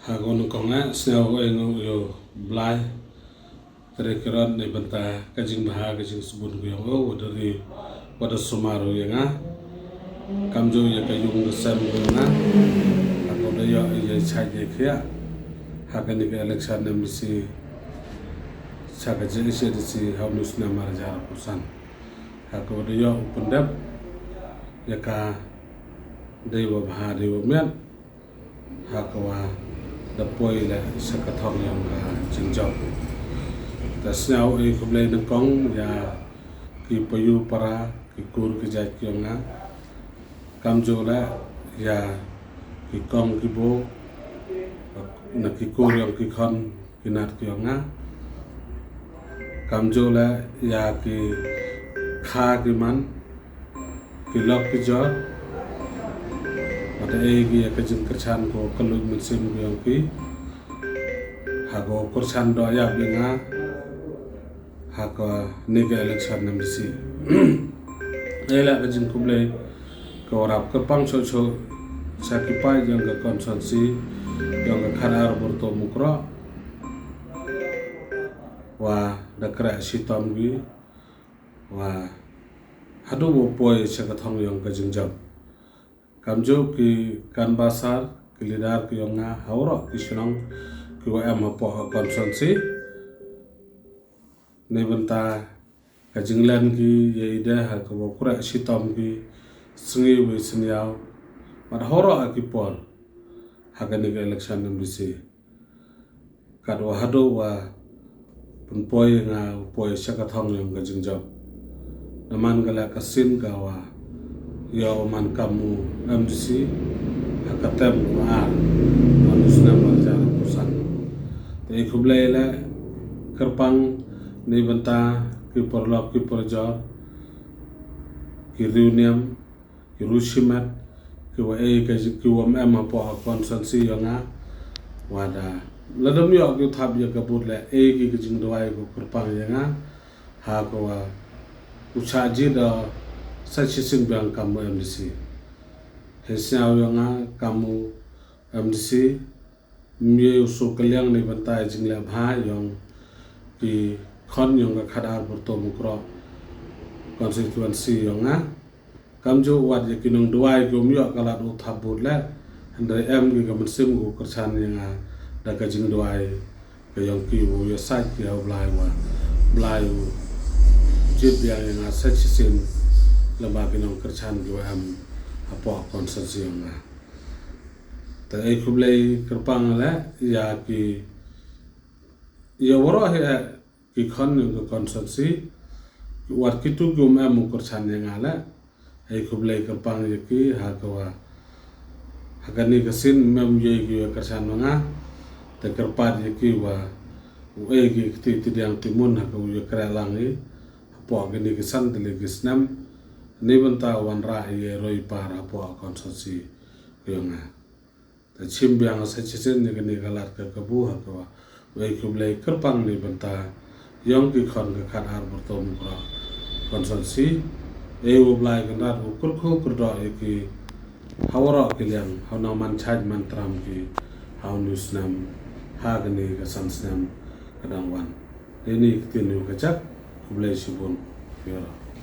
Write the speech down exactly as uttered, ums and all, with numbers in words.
Ha kane ka kong eh, sngewbha ïa u Blai. Trai ki rot na bynta ka jingbha ka jingsbun ka jong u, wat da ri, wat da sumar u ïa nga. Kam ju ïa ka yung ka sem ka jong nga. Ha kaba da ïoh ïa shait ïa khiah ha kane ka election MDC sha ka JHADC ha une u snem ar hajar arphew san. Ha kaba da ïoh u pyndep ïa ka dei wa bha dei wa miat. Ha kaba da poi leh sha ka thong jong ka jingjop. Te sngew ei khublei nyngkong ïa ki paidbah para, ki kur ki jait ki jong nga. Kam ju leh ïa ki kong ki boi, na ki kur jong ki khon ki nat ki jong nga. Kam ju leh ïa ki kha ki man, ki lok ki jor. Wat ei ki ïa ka jingkyrshan ko ka luid mynsiem ki jong ki. Ha ko kyrshan doh ïa ki nga ha kane ka election MDC. Ei leh ka jingkhublei ka wa rap kyrpang shuh shuh sha ki paid jong ka constituency jong ka Khadar Byrto Mukroh. Wa da khreh shitom ki wa haduh wa poi sha ka thong jong ka jingjop. Kam ju ki canvasser, ki leader ki jong nga ha waroh ki shnong ki wa em hapoh ka constituency. Na bynta ka jinglen ki ïa i dei ha kaba khreh shitom ki sngi wei sngi ïaw. Bad ha waroh ki por ha kane ka election MDC. Kat wa haduh wa pynpoi nga u poi sha ka thong jong ka jingjop. Naman ka leh ka sien ka wa ïoh u man kam u MDC ha ka term kaba ar, ha une u snem ar hajar arphew san. Te ei khublei leh kyrpang na bynta ki paralok ki parajor, ki riewniam, ki riewshimet, ki wa ei ka ki wa em hapoh ka constituency jong nga. Wa da lada ym ïoh ki thap ïa ka vote leh ei ki ka jingduwai ko kyrpang ïa nga. Ha ka wa u shah jied da sa shisien biang kam u MDC. Hynrei sngew ïa nga kam u MDC ym ïoh u shu kylliang na bynta i jingleh bha jong ki khon jong ka Khadar Byrto Mukroh constituency jong nga. Kam ju wat ïa ki nongduwai ki ym ïoh ka lad u thap vote leh, hynrei em ki ka mynsiem ko kyrshan ïa nga da ka jingduwai ka jong ki wa ïa sait ki ha u Blai wa Blai u jied biang ïa nga sa shisien lem bad ki nongkyrshan ki wa em hapoh constituency jong nga. Te ei khublei kyrpang leh ïa ki ïa waroh hi eh ki khon jong ka constituency, wat kitu ki ym em u kyrshan ïa nga leh. Ei khublei kyrpang ïa ki ha ka wa ha kane ka sien ym em ïa ki wa kyrshan ma nga. Te kyrpad ïa ki wa u ei ki kti ti diang ti mun ha ka wa ïa khreh lang i hapoh kane ki san tylli ki snem. Na bynta wanrah ïa i roi par hapoh constituency ka jong nga. Te chim biang sa shisien ïa kane ka lad ka kabu ha ka wa u ei khublei kyrpang na bynta jong ki khon ka Khadar Byrto Mukroh constituency. Ei u Blai Kynrad u kyrkhu kyrdoh ïa ki ha waroh ki liang, ha u nang man shait man tram ki ha une u snem, ha kane ka san snem ka dang wan. Dei ni ka ktien u ka jak, khublei shibun. Ïa